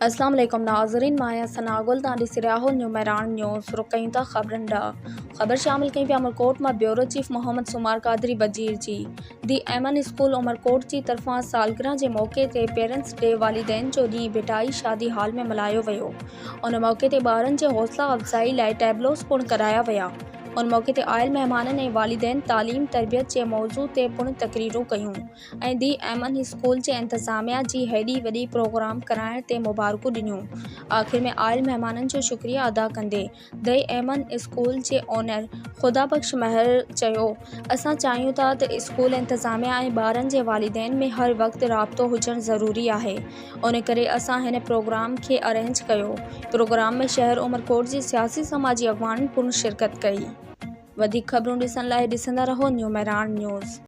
اسلام عليڪم ناظرين مان آهيان ثناء گل توهان ڏسي رهيا آهيو نيو مهراڻ نيوز رخ ڪيون ٿا خبرن ڏانهن خبر شامل ڪيون پيا عمرڪوٽ مان بيورو چيف محمد سومار قادري بجير جي the Aiman school Umerkot جي طرفان سالگرهه جي موقعي تي پيرنٽس ڊي والدين جو ڏينهن ڀٽائي شادي هال ۾ ملهايو ويو ان موقعي تي ٻارن جي حوصلا افزائي لاء ٽيبلوز پڻ ڪرايا ويا ان موقعي تي آيل مهمانن ۽ والدين تعليم تربيت جي موضوع تي پڻ تقريرون ڪيون ۽ the Aiman school جي انتظاميا جي هيڏي وڏي پروگرام ڪرائڻ تي مبارڪون ڏنيون. آخر ۾ آيل مهمانن جو شڪريه ادا ڪندي the Aiman school جي اونر خدا بخش مهر چيو اسان چاهيون ٿا ته اسڪول انتظاميا ۽ ٻارن جي والدين ۾ هر وقت رابطو هجڻ ضروري آهي ان ڪري اسان هن پروگرام کي ارينج ڪيو. پروگرام ۾ شهر عمرڪوٽ جي سياسي سماجي اڳواڻن پڻ شرڪت ڪئي. وڌيڪ خبرون ڏسڻ لاء ڏسندا رهو نيو مهراڻ نيوز.